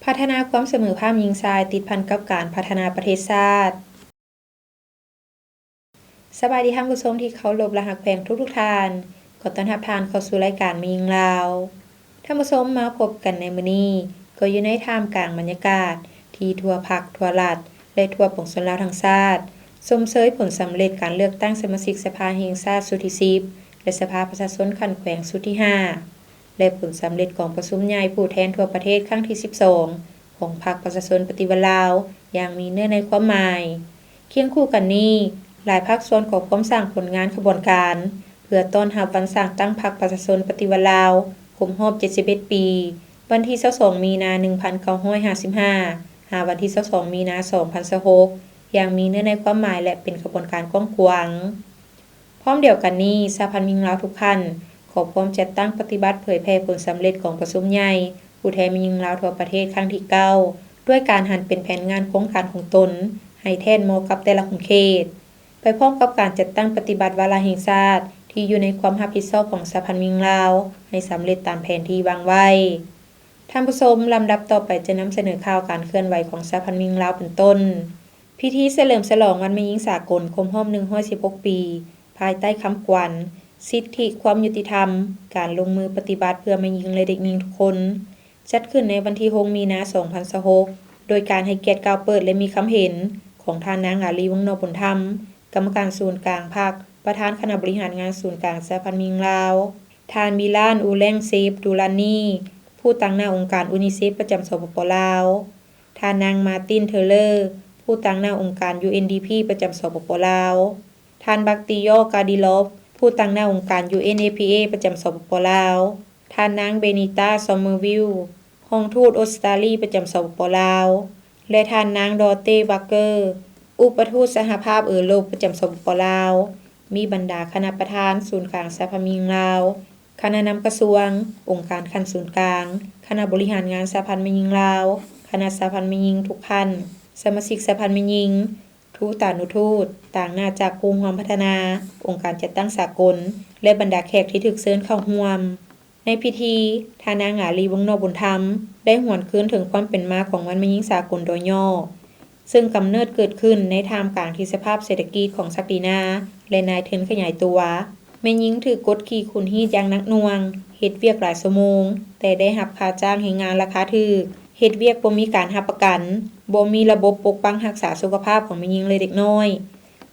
ພັດທະນາຄວາມສະເໝີພາບຍິງຊາຍຕິດພັນກັບການພັດທະນາປະເທດຊາດ. ສະບາຍດີທ່ານຜູ້ຊົມທີ່ເຄົາລົບ ແລະ ຮັກແພງທຸກໆທ່ານ. ຂໍຕ້ອນຮັບທ່ານເຂົ້າສູ່ລາຍການແມ່ຍິງລາວ. ທ່ານຜູ້ຊົມ, ມາພົບກັນໃນມື້ນີ້ ກໍຢູ່ໃນທ່າມກາງບັນຍາກາດທີ່ທົ່ວພັກ, ທົ່ວລັດ ແລະ ທົ່ວປວງຊົນລາວທັງຊາດ ຊົມເຊີຍຜົນສຳເລັດການເລືອກຕັ້ງສະມາຊິກສະພາແຫ່ງຊາດຊຸດທີສິບ ແລະ ສະພາປະຊາຊົນຂັ້ນແຂວງຊຸດທີຫ້າ ແລະ ຜົນສຳເລັດກອງປະຊຸມໃຫຍ່ຜູ້ແທນທົ່ວປະເທດຄັ້ງທີສິບສອງ ຂອງພັກປະຊາຊົນປະຕິວັດລາວ ຢ່າງມີເນື້ອໃນຄວາມໝາຍ. ຄຽງຄູ່ກັນນີ້, ຫຼາຍພາກສ່ວນກໍພ້ອມສ້າງຜົນງານຂະບວນການ ເພື່ອຕ້ອນຮັບວັນສ້າງຕັ້ງພັກປະຊາຊົນປະຕິວັດລາວ ຄົບຮອບເຈັດສິບເອັດປີ, ວັນທີຊາວສອງ ມີນາ ໜຶ່ງພັນເກົ້າຮ້ອຍຫ້າສິບຫ້າ ຫາວັນທີຊາວສອງ ມີນາ ສອງພັນຊາວຫົກ ຢ່າງມີເນື້ອໃນຄວາມໝາຍ ແລະ ເປັນຂະບວນການກວ້າງຂວາງ. ພ້ອມດຽວກັນນີ້, ສະຫະພັນແມ່ຍິງລາວທຸກຂັ້ນ ກໍພ້ອມຈັດຕັ້ງປະຕິບັດເຜີຍແຜ່ຜົນສຳເລັດກອງປະຊຸມໃຫຍ່ຜູ້ແທນແມ່ຍິງລາວທົ່ວປະເທດຄັ້ງທີເກົ້າ ດ້ວຍການຫັນເປັນແຜນງານໂຄງການຂອງຕົນ ໃຫ້ແທດເໝາະກັບແຕ່ລະຂົງເຂດ, ໄປພ້ອມກັບການຈັດຕັ້ງປະຕິບັດວາລະແຫ່ງຊາດທີ່ຢູ່ໃນຄວາມຮັບຜິດຊອບຂອງສະຫະພັນແມ່ຍິງລາວ ໃຫ້ສຳເລັດຕາມແຜນທີ່ວາງໄວ້. ທ່ານຜູ້ຊົມ, ລຳດັບຕໍ່ໄປຈະນຳສະເໜີຂ່າວການເຄື່ອນໄຫວຂອງສະຫະພັນແມ່ຍິງລາວເປັນຕົ້ນ. ພິທີສະເຫຼີມສະຫຼອງວັນແມ່ຍິງສາກົນຄົບຮອບໜຶ່ງຮ້ອຍສິບຫົກປີ ພາຍໃຕ້ຄຳຂວັນ ສິດທິຄວາມຍຸຕິທຳ ການລົງມືປະຕິບັດເພື່ອແມ່ຍິງ ແລະ ເດັກຍິງທຸກຄົນ ຈັດຂຶ້ນໃນວັນທີຫົກ ມີນາ ສອງພັນຊາວຫົກ ໂດຍການໃຫ້ກຽດກ່າວເປີດ ແລະ ມີຄຳເຫັນຂອງທ່ານນາງ ອາລີ ວົງນອກບຸນທຳ ກຳມະການສູນກາງພັກ, ປະທານຄະນະບໍລິຫານງານສູນກາງສະຫະພັນແມ່ຍິງລາວ, ທ່ານ ບິລານ ອູແລງເຊບ ດູລານີ ຜູ້ຕາງໜ້າອົງການ UNICEF ປະຈຳ ສປປ ລາວ, ທ່ານນາງ ມາຕິນ ເທີເລີ ຜູ້ຕາງໜ້າອົງການ UNDP ປະຈຳ ສປປ ລາວ, ທ່ານ ບັກຕິຢໍ ກາດີລອຟ ຜູ້ຕາງໜ້າອົງການ UNFPA ປະຈຳ ສປປ ລາວ, ທ່ານນາງ ເບນິຕາ ຊອມເມີວິວ ຮອງທູດອົດສະຕາລີປະຈຳ ສປປ ລາວ ແລະ ທ່ານນາງ ດໍເຕ ວັກເກີ ອຸປະທູດສະຫະພາບເອີຣົບປະຈຳ ສປປ ລາວ, ມີບັນດາຄະນະປະທານສູນກາງສະຫະພັນແມ່ຍິງລາວ, ຄະນະນຳກະຊວງ, ອົງການຂັ້ນສູນກາງ, ຄະນະບໍລິຫານງານສະຫະພັນແມ່ຍິງລາວ, ຄະນະສະຫະພັນແມ່ຍິງທຸກຂັ້ນ, ສະມາຊິກສະຫະພັນແມ່ຍິງ, ທູຕານຸທູດ, ຕາງໜ້າຈາກຄູ່ຮ່ວມພັດທະນາ, ອົງການຈັດຕັ້ງສາກົນ ແລະ ບັນດາແຂກທີ່ຖືກເຊີນເຂົ້າຮ່ວມ. ໃນພິທີ, ທ່ານນາງ ອາລີ ວົງນອກບຸນທຳ ໄດ້ຫວນຄືນເຖິງຄວາມເປັນມາຂອງວັນແມ່ຍິງສາກົນໂດຍຫຍໍ້, ເຊິ່ງກຳເນີດເກີດຂຶ້ນໃນທ່າມກາງທີ່ສະພາບເສດຖະກິດຂອງສັກດີນາ ແລະ ນາຍທຶນຂະຫຍາຍຕົວ. ແມ່ຍິງຖືກກົດຂີ່ຂູດຮີດຢ່າງໜັກໜ່ວງ, ເຮັດວຽກຫຼາຍຊົ່ວໂມງ, ແຕ່ໄດ້ຮັບຄ່າຈ້າງແຮງງານລາຄາຖືກ, ເຮັດວຽກບໍ່ມີການຮັບປະກັນ, ບໍ່ມີລະບົບປົກປັກຮັກສາສຸຂະພາບຂອງແມ່ຍິງ ແລະ ເດັກນ້ອຍ.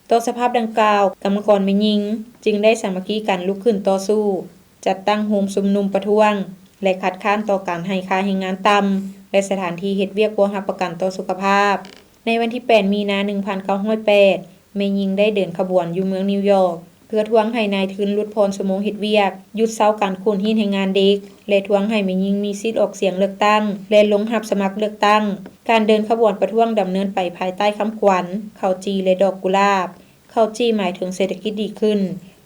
ຕໍ່ສະພາບດັ່ງກ່າວ, ກຳມະກອນແມ່ຍິງຈຶ່ງໄດ້ສາມັກຄີກັນລຸກຂຶ້ນຕໍ່ສູ້, ຈັດຕັ້ງໂຮມຊຸມນຸມປະທ້ວງ ແລະ ຄັດຄ້ານຕໍ່ການໃຫ້ຄ່າແຮງງານຕ່ຳ ແລະ ສະຖານທີ່ເຮັດວຽກບໍ່ຮັບປະກັນຕໍ່ສຸຂະພາບ. ໃນວັນທີແປດ ມີນາ ໜຶ່ງພັນເກົ້າຮ້ອຍແປດ ແມ່ຍິງໄດ້ເດີນຂະບວນຢູ່ເມືອງນິວຢອກ ເພື່ອທວງໃຫ້ນາຍທຶນຫຼຸດຜ່ອນຊົ່ວໂມງເຮັດວຽກ, ຢຸດເຊົາການຂູດຮີດແຮງງານເດັກ ແລະ ທວງໃຫ້ແມ່ຍິງມີສິດອອກສຽງເລືອກຕັ້ງ ແລະ ລົງຮັບສະໝັກເລືອກຕັ້ງ. ການເດີນຂະບວນປະທ້ວງດຳເນີນໄປພາຍໃຕ້ຄຳຂວັນ ເຂົ້າຈີ່ ແລະ ດອກກຸຫຼາບ. ເຂົ້າຈີ່ໝາຍເຖິງເສດຖະກິດດີຂຶ້ນ,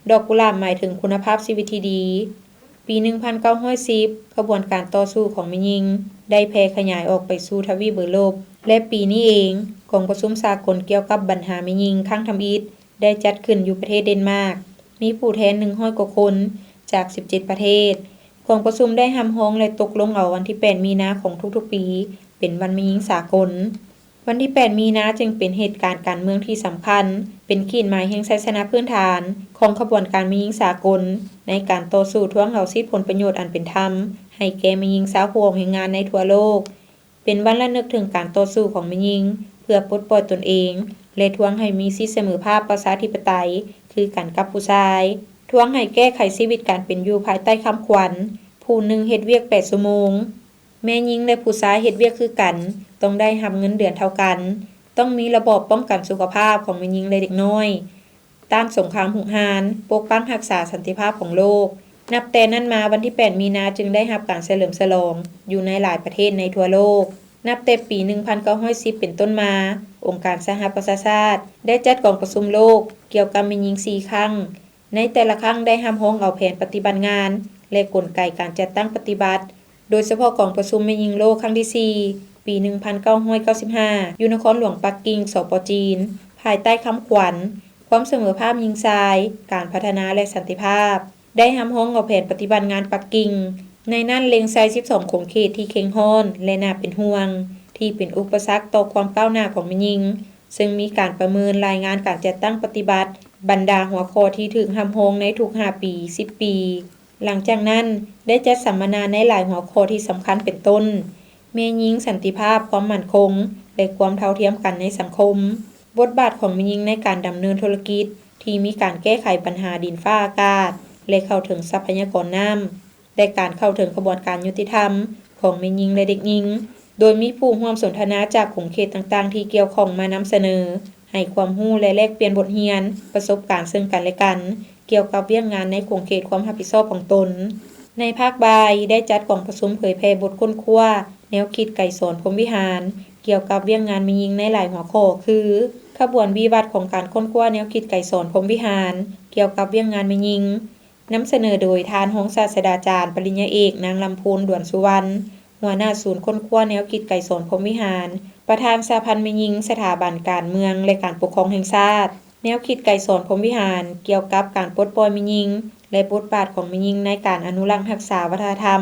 ດອກກຸຫຼາບໝາຍເຖິງຄຸນນະພາບຊີວິດທີ່ດີ. ປີໜຶ່ງພັນເກົ້າຮ້ອຍສິບ ຂະບວນການຕໍ່ສູ້ຂອງແມ່ຍິງໄດ້ແຜ່ຂະຫຍາຍອອກໄປສູ່ທະວີບເອີຣົບ ແລະ ປີນີ້ເອງ, ກອງປະຊຸມສາກົນກ່ຽວກັບບັນຫາແມ່ຍິງຄັ້ງທຳອິດໄດ້ຈັດຂຶ້ນຢູ່ປະເທດເດນມາກ, ມີຜູ້ແທນໜຶ່ງຮ້ອຍກວ່າຄົນຈາກສິບເຈັດປະເທດ. ກອງປະຊຸມໄດ້ຮັບຮອງ ແລະ ຕົກລົງເອົາວັນທີແປດ ມີນາຂອງທຸກໆປີເປັນວັນແມ່ຍິງສາກົນ. ວັນທີແປດ ມີນາຈຶ່ງເປັນເຫດການການເມືອງທີ່ສຳຄັນ, ເປັນຂີດໝາຍແຫ່ງໄຊຊະນະພື້ນຖານຂອງຂະບວນການແມ່ຍິງສາກົນ ໃນການຕໍ່ສູ້ທວງເອົາສິດຜົນປະໂຫຍດອັນເປັນທຳໃຫ້ແກ່ແມ່ຍິງຊາວຜູ້ອອກແຮງງານໃນທົ່ວໂລກ, ເປັນວັນລະນຶກເຖິງການຕໍ່ສູ້ຂອງແມ່ຍິງເພື່ອປົດປ່ອຍຕົນເອງ ແລະ ທວງໃຫ້ມີສິດສະເໝີພາບປະຊາທິປະໄຕຄືກັນກັບຜູ້ຊາຍ, ທວງໃຫ້ແກ້ໄຂຊີວິດການເປັນຢູ່ພາຍໃຕ້ຄຳຂວັນ ຜູ້ໜຶ່ງເຮັດວຽກແປດຊົ່ວໂມງ. ແມ່ຍິງ ແລະ ຜູ້ຊາຍເຮັດວຽກຄືກັນ ຕ້ອງໄດ້ຮັບເງິນເດືອນເທົ່າກັນ, ຕ້ອງມີລະບອບປ້ອງກັນສຸຂະພາບຂອງແມ່ຍິງ ແລະ ເດັກນ້ອຍ, ຕ້ານສົງຄາມຮຸກຮານ, ປົກປັກຮັກສາສັນຕິພາບຂອງໂລກ. ນັບແຕ່ນັ້ນມາ, ວັນທີແປດ ມີນາ ຈຶ່ງໄດ້ຮັບການສະເຫຼີມສະຫຼອງຢູ່ໃນຫຼາຍປະເທດໃນທົ່ວໂລກ. ນັບແຕ່ປີໜຶ່ງພັນເກົ້າຮ້ອຍສິບເປັນຕົ້ນມາ, ອົງການສະຫະປະຊາຊາດໄດ້ຈັດກອງປະຊຸມໂລກກ່ຽວກັບແມ່ຍິງສີ່ຄັ້ງ. ໃນແຕ່ລະຄັ້ງໄດ້ຮັບຮອງເອົາແຜນປະຕິບັດງານ ແລະ ກົນໄກການຈັດຕັ້ງປະຕິບັດ, ໂດຍສະເພາະກອງປະຊຸມແມ່ຍິງໂລກຄັ້ງທີສີ່ ປີໜຶ່ງພັນເກົ້າຮ້ອຍເກົ້າສິບຫ້າ ຢູ່ນະຄອນຫຼວງປັກກິ່ງ ສປ ຈີນ, ພາຍໃຕ້ຄຳຂວັນ ຄວາມສະເໝີພາບຍິງຊາຍ, ການພັດທະນາ ແລະ ສັນຕິພາບ, ໄດ້ຮັບຮອງເອົາແຜນປະຕິບັດງານປັກກິ່ງ ໃນນັ້ນເລັງໃສ່ສິບສອງຂົງເຂດທີ່ເຄັ່ງຮ້ອນ ແລະ ໜ້າເປັນຫ່ວງ ທີ່ເປັນອຸປະສັກຕໍ່ຄວາມກ້າວໜ້າຂອງແມ່ຍິງ, ເຊິ່ງມີການປະເມີນລາຍງານການຈັດຕັ້ງປະຕິບັດບັນດາຫົວຂໍ້ທີ່ຖືກຮັບຮອງໃນທຸກຫ້າປີ, ສິບປີ. ຫຼັງຈາກນັ້ນໄດ້ຈັດສຳມະນາໃນຫຼາຍຫົວຂໍ້ທີ່ສຳຄັນເປັນຕົ້ນ ແມ່ຍິງ, ສັນຕິພາບ, ຄວາມໝັ້ນຄົງ ແລະ ຄວາມເທົ່າທຽມກັນໃນສັງຄົມ, ບົດບາດຂອງແມ່ຍິງໃນການດຳເນີນທຸລະກິດທີ່ມີການແກ້ໄຂບັນຫາດິນຟ້າອາກາດ ແລະ ເຂົ້າເຖິງຊັບພະຍາກອນນ້ຳ ແລະ ການເຂົ້າເຖິງຂະບວນການຍຸຕິທຳຂອງແມ່ຍິງ ແລະ ເດັກຍິງ, ໂດຍມີຜູ້ຮ່ວມສົນທະນາຈາກຂົງເຂດຕ່າງໆທີ່ກ່ຽວຂ້ອງມານຳສະເໜີ, ໃຫ້ຄວາມຮູ້ ແລະ ແລກປ່ຽນບົດຮຽນ, ປະສົບການເຊິ່ງກັນ ແລະ ກັນ ກ່ຽວກັບວຽກງານໃນຂົງເຂດຄວາມຮັບຜິດຊອບຂອງຕົນ. ໃນພາກບ່າຍໄດ້ຈັດກອງປະຊຸມເຜີຍແຜ່ບົດຄົ້ນຄວ້າແນວຄິດໄກສອນ ພົມວິຫານ ກ່ຽວກັບວຽກງານແມ່ຍິງໃນຫຼາຍຫົວຂໍ້ຄື ຂະບວນວິວັດຂອງການຄົ້ນຄວ້າແນວຄິດໄກສອນ ພົມວິຫານ ກ່ຽວກັບວຽກງານແມ່ຍິງ, ນຳສະເໜີໂດຍທ່ານຮອງສາດສະດາຈານປະລິນຍາເອກ ນາງ ລຳພູນ ດວນສຸວັນ ຫົວໜ້າສູນຄົ້ນຄວ້າແນວຄິດໄກສອນ ພົມວິຫານ, ປະທານສະຫະພັນແມ່ຍິງ ສະຖາບັນການເມືອງ ແລະ ການປົກຄອງແຫ່ງຊາດ. ແນວຄິດໄກສອນ ພົມວິຫານ ກ່ຽວກັບການປົດປ່ອຍແມ່ຍິງ ແລະ ບົດບາດຂອງແມ່ຍິງໃນການອະນຸລັກຮັກສາວັດທະນະທຳ,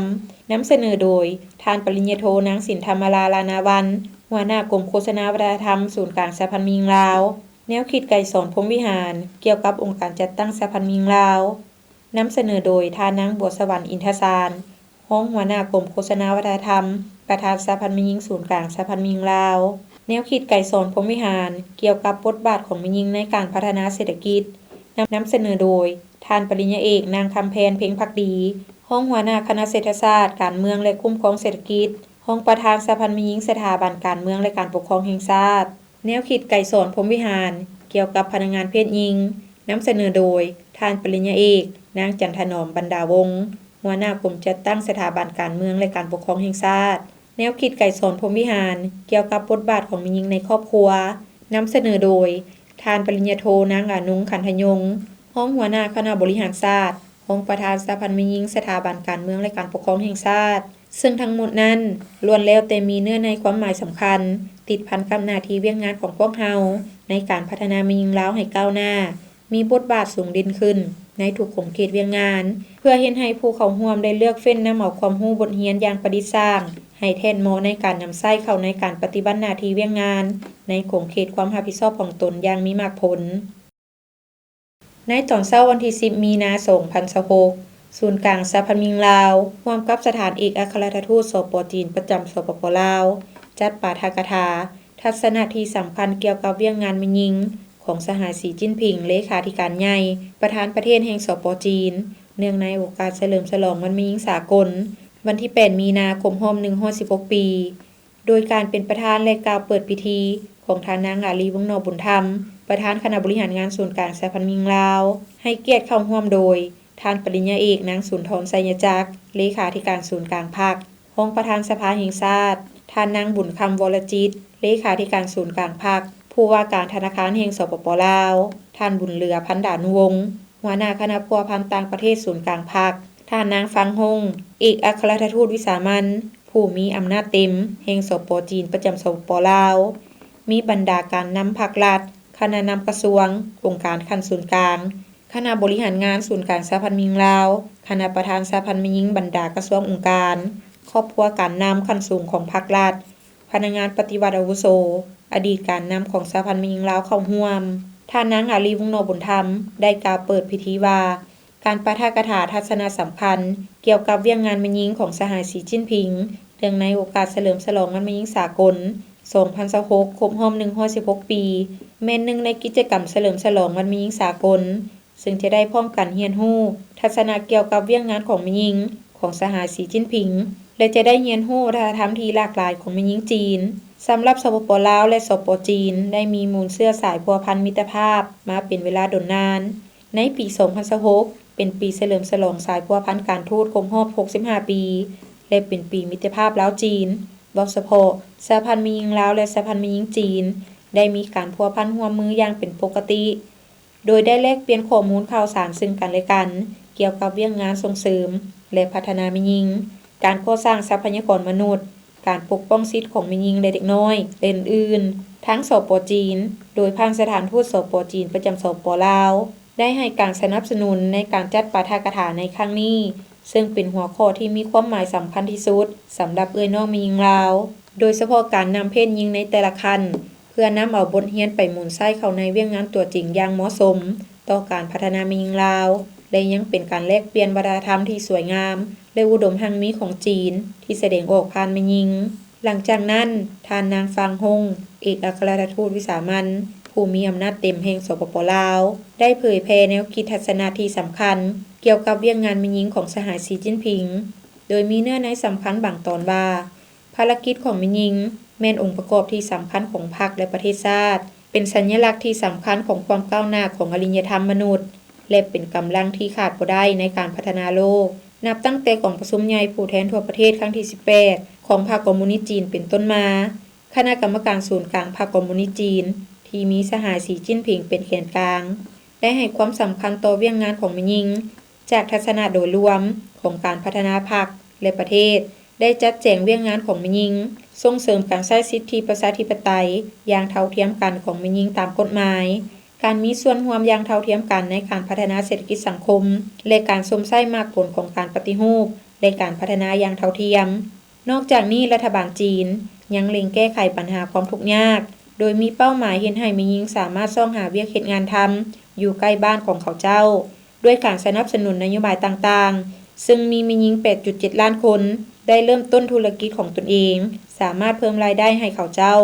ນຳສະເໜີໂດຍ ທ່ານປະລິນຍາໂທ ນາງ ສິນທຳມາລາ ລານາວັນ ຫົວໜ້າກົມໂຄສະນາວັດທະນະທຳ ສູນກາງສະຫະພັນແມ່ຍິງລາວ. ແນວຄິດໄກສອນ ພົມວິຫານ ກ່ຽວກັບອົງການຈັດຕັ້ງສະຫະພັນແມ່ຍິງລາວ, ນຳສະເໜີໂດຍ ທ່ານນາງ ບົວສະຫວັນ ອິນທະສານ ຮອງຫົວໜ້າກົມໂຄສະນາວັດທະນະທຳ, ປະທານສະຫະພັນແມ່ຍິງສູນກາງສະຫະພັນແມ່ຍິງລາວ. ແນວຄິດໄກສອນ ພົມວິຫານ ກ່ຽວກັບບົດບາດຂອງແມ່ຍິງໃນການພັດທະນາເສດຖະກິດ, ນຳ ນຳສະເໜີໂດຍ ທ່ານປະລິນຍາເອກ ນາງ ຄຳແພນ ເພັງພັກດີ ຮອງຫົວໜ້າຄະນະເສດຖະສາດ, ການເມືອງ ແລະ ຄຸ້ມຄອງເສດຖະກິດ, ຮອງປະທານສະຫະພັນແມ່ຍິງ ສະຖາບັນການເມືອງ ແລະ ການປົກຄອງແຫ່ງຊາດ. ແນວຄິດໄກສອນ ພົມວິຫານ ກ່ຽວກັບພະນັກງານເພດຍິງ, ນຳສະເໜີໂດຍ ທ່ານປະລິນຍາເອກ ນາງ ຈັນທະໜອມ ບັນດາວົງ ຫົວໜ້າກົມຈັດຕັ້ງສະຖາບັນການເມືອງ ແລະ ການປົກຄອງແຫ່ງຊາດ. ແນວຄິດໄກສອນ ພົມວິຫານ ກ່ຽວກັບບົດບາດຂອງແມ່ຍິງໃນຄອບຄົວ, ນຳສະເໜີໂດຍ ທ່ານປະລິນຍາໂທ ນາງ ອານຸງ ຂັນທະຍົງ ຮອງຫົວໜ້າຄະນະບໍລິຫານຊາດ, ຮອງປະທານສະຫະພັນແມ່ຍິງ ສະຖາບັນການເມືອງ ແລະ ການປົກຄອງແຫ່ງຊາດ. ເຊິ່ງທັງໝົດນັ້ນ ລ້ວນແລ້ວແຕ່ມີເນື້ອໃນຄວາມໝາຍສຳຄັນ ຕິດພັນກັບໜ້າທີ່ວຽກງານຂອງພວກເຮົາ ໃນການພັດທະນາແມ່ຍິງລາວໃຫ້ກ້າວໜ້າ, ມີບົດບາດສູງເດັ່ນຂຶ້ນໃນທຸກຂົງເຂດວຽກງານ, ເພື່ອເຮັດໃຫ້ຜູ້ເຂົ້າຮ່ວມໄດ້ເລືອກເຟ້ນນຳເອົາຄວາມຮູ້ບົດຮຽນຢ່າງປະດິດສ້າງ ໃຫ້ແທດເໝາະໃນການນຳໃຊ້ເຂົ້າໃນການປະຕິບັດໜ້າທີ່ວຽກງານ ໃນຂົງເຂດຄວາມຮັບຜິດຊອບຂອງຕົນຢ່າງມີໝາກຜົນ. ໃນຕອນເຊົ້າວັນທີສິບ ມີນາ ສອງພັນຊາວຫົກ, ສູນກາງສະຫະພັນແມ່ຍິງລາວ ຮ່ວມກັບສະຖານເອກອັກຄະລັດຖະທູດ ສປ ຈີນ ປະຈຳ ສປປ ລາວ ຈັດປາຖະກະຖາ ທັດສະນະທີ່ສຳຄັນກ່ຽວກັບວຽກງານແມ່ຍິງ ຂອງສະຫາຍ ສີ ຈິ້ນຜິງ ເລຂາທິການໃຫຍ່ ປະທານປະເທດແຫ່ງ ສປ ຈີນ ເນື່ອງໃນໂອກາດສະເຫຼີມສະຫຼອງວັນແມ່ຍິງສາກົນ ວັນທີແປດ ມີນາ ຄົບຮອບ ໜຶ່ງຮ້ອຍສິບຫົກປີ. ໂດຍການເປັນປະທານ ແລະ ກ່າວເປີດພິທີຂອງທ່ານນາງ ອາລີ ວົງນໍບຸນທຳ ປະທານຄະນະບໍລິຫານງານສູນກາງສະຫະພັນແມ່ຍິງລາວ, ໃຫ້ກຽດເຂົ້າຮ່ວມໂດຍ ທ່ານປະລິນຍາເອກ ນາງ ສຸນທອນ ໄຊຍະຈັກ ເລຂາທິການສູນກາງພັກ, ຮອງປະທານສະພາແຫ່ງຊາດ, ທ່ານນາງ ບຸນຄຳ ວໍລະຈິດ ເລຂາທິການສູນກາງພັກ, ຜູ້ວ່າການທະນາຄານແຫ່ງ ສປປ ລາວ, ທ່ານ ບຸນເຫຼືອ ພັນດານຸວົງ ຫົວໜ້າຄະນະພົວພັນຕ່າງປະເທດສູນກາງພັກ, ທ່ານນາງ ຟັງຮົງ ເອກອັກຄະລັດຖະທູດວິສາມັນ ຜູ້ມີອຳນາດເຕັມແຫ່ງ ສປ ຈີນ ປະຈຳ ສປປ ລາວ, ມີບັນດາການນຳພັກລັດ, ຄະນະນຳກະຊວງ, ອົງການຂັ້ນສູນກາງ, ຄະນະບໍລິຫານງານສູນກາງສະຫະພັນແມ່ຍິງລາວ, ຄະນະປະທານສະຫະພັນແມ່ຍິງ, ບັນດາກະຊວງອົງການ, ຄອບຄົວການນຳຂັ້ນສູງຂອງພັກລັດ, ພະນັກງານປະຕິວັດອາວຸໂສ, ອະດີດການນຳຂອງສະຫະພັນແມ່ຍິງລາວເຂົ້າຮ່ວມ. ທ່ານນາງ ອາລີ ວົງນໍບຸນທຳ ໄດ້ກ່າວເປີດພິທີວ່າ ການປາຖະກະຖາທັດສະນະສຳຄັນກ່ຽວກັບວຽກງານແມ່ຍິງຂອງສະຫາຍ ສີ ຈິ້ນຜິງ ເນື່ອງໃນໂອກາດສະເຫຼີມສະຫຼອງວັນແມ່ຍິງສາກົນ ສອງພັນຊາວຫົກ ຄົບຮອບ ໜຶ່ງຮ້ອຍສິບຫົກປີ ແມ່ນໜຶ່ງໃນກິດຈະກຳສະເຫຼີມສະຫຼອງວັນແມ່ຍິງສາກົນ ເຊິ່ງຈະໄດ້ພ້ອມກັນຮຽນຮູ້ທັດສະນະກ່ຽວກັບວຽກງານຂອງແມ່ຍິງຂອງສະຫາຍ ສີ ຈິ້ນຜິງ ແລະ ຈະໄດ້ຮຽນຮູ້ວັດທະນະທຳທີ່ຫຼາກຫຼາຍຂອງແມ່ຍິງຈີນ. ສຳລັບ ສປປ ລາວ ແລະ ສປ ຈີນ ໄດ້ມີມູນເຊື້ອສາຍພົວພັນມິດຕະພາບມາເປັນເວລາດົນນານ. ໃນປີສອງພັນຊາວຫົກ ເປັນປີສະເຫຼີມສະຫຼອງສາຍພົວພັນການທູດຄົບຮອບຫົກສິບຫ້າປີ ແລະ ເປັນປີມິດຕະພາບລາວ-ຈີນ. ເວົ້າສະເພາະ ສະຫະພັນແມ່ຍິງລາວ ແລະ ສະຫະພັນແມ່ຍິງຈີນ ໄດ້ມີການພົວພັນຮ່ວມມືຢ່າງເປັນປົກກະຕິ ໂດຍໄດ້ແລກປ່ຽນຂໍ້ມູນຂ່າວສານເຊິ່ງກັນ ແລະ ກັນ ກ່ຽວກັບວຽກງານສົ່ງເສີມ ແລະ ພັດທະນາແມ່ຍິງ, ການກໍ່ສ້າງຊັບພະຍາກອນມະນຸດ, ການປົກປ້ອງສິດຂອງແມ່ຍິງ ແລະ ເດັກນ້ອຍ ແລະ ອື່ນໆ. ທາງ ສປ ຈີນ ໂດຍຜ່ານສະຖານທູດ ສປ ຈີນ ປະຈຳ ສປປ ລາວ ໄດ້ໃຫ້ການສະໜັບສະໜູນໃນການຈັດປາຖະກະຖາໃນຄັ້ງນີ້ ເຊິ່ງເປັນຫົວຂໍ້ທີ່ມີຄວາມໝາຍສຳຄັນທີ່ສຸດສຳລັບເອື້ອຍນ້ອງແມ່ຍິງລາວ, ໂດຍສະເພາະການນຳເພດຍິງໃນແຕ່ລະຂັ້ນ ເພື່ອນຳເອົາບົດຮຽນໄປໝູນໃຊ້ເຂົ້າໃນວຽກງານຕົວຈິງຢ່າງເໝາະສົມຕໍ່ການພັດທະນາແມ່ຍິງລາວ ແລະ ຍັງເປັນການແລກປ່ຽນວັດທະນະທຳທີ່ສວຍງາມ ແລະ ອຸດົມຮັ່ງມີຂອງຈີນ ທີ່ສະແດງອອກຜ່ານແມ່ຍິງ. ຫຼັງຈາກນັ້ນ, ທ່ານນາງ ຟາງ ຫົງ ເອກອັກຄະລັດຖະທູດວິສາມັນ ຜູ້ມີອຳນາດເຕັມແຫ່ງ ສປປ ລາວ ໄດ້ເຜີຍແຜ່ແນວຄິດທັດສະນະທີ່ສຳຄັນ ກ່ຽວກັບວຽກງານແມ່ຍິງຂອງສະຫາຍ ສີ ຈິ້ນຜິງ, ໂດຍມີເນື້ອໃນສຳຄັນບາງຕອນວ່າ, ພາລະກິດຂອງແມ່ຍິງແມ່ນອົງປະກອບທີ່ສຳຄັນຂອງພັກ ແລະ ປະເທດຊາດ, ເປັນສັນຍະລັກທີ່ສຳຄັນຂອງຄວາມກ້າວໜ້າຂອງອະລິຍະທຳມະນຸດ ແລະ ເປັນກຳລັງທີ່ຂາດບໍ່ໄດ້ໃນການພັດທະນາໂລກ. ນັບຕັ້ງແຕ່ກອງປະຊຸມໃຫຍ່ຜູ້ແທນທົ່ວປະເທດຄັ້ງທີສິບແປດ ຂອງພັກຄອມມູນິດຈີນເປັນຕົ້ນມາ, ຄະນະກຳມະການສູນກາງພັກຄອມມູນິດຈີນ ທີ່ມີສະຫາຍ ສີ ຈິ້ນຜິງ ເປັນແກນກາງ ໄດ້ໃຫ້ຄວາມສຳຄັນຕໍ່ວຽກງານຂອງແມ່ຍິງ ຈາກທັດສະນະໂດຍລວມຂອງການພັດທະນາພັກ ແລະ ປະເທດ, ໄດ້ຈັດແຈງວຽກງານຂອງແມ່ຍິງ, ສົ່ງເສີມການໃຊ້ສິດທິປະຊາທິປະໄຕຢ່າງເທົ່າທຽມກັນຂອງແມ່ຍິງຕາມກົດໝາຍ, ການມີສ່ວນຮ່ວມຢ່າງເທົ່າທຽມກັນໃນການພັດທະນາເສດຖະກິດສັງຄົມ ແລະ ການຊົມໃຊ້ໝາກຜົນຂອງການປະຕິຮູບ ແລະ ການພັດທະນາຢ່າງເທົ່າທຽມ. ນອກຈາກນີ້, ລັດຖະບານຈີນຍັງເລັງແກ້ໄຂບັນຫາຄວາມທຸກຍາກ, ໂດຍມີເປົ້າໝາຍເຮັດໃຫ້ແມ່ຍິງສາມາດຊອກຫາວຽກເຮັດງານທຳຢູ່ໃກ້ບ້ານຂອງເຂົາເຈົ້າ, ດ້ວຍການສະໜັບສະໜູນນະໂຍບາຍຕ່າງໆ, ເຊິ່ງມີແມ່ຍິງແປດຈຸດເຈັດລ້ານຄົນໄດ້ເລີ່ມຕົ້ນທຸລະກິດຂອງຕົນເອງ, ສາມາດເພີ່ມລາຍໄດ້ໃຫ້ເຂົາເຈົ້າ.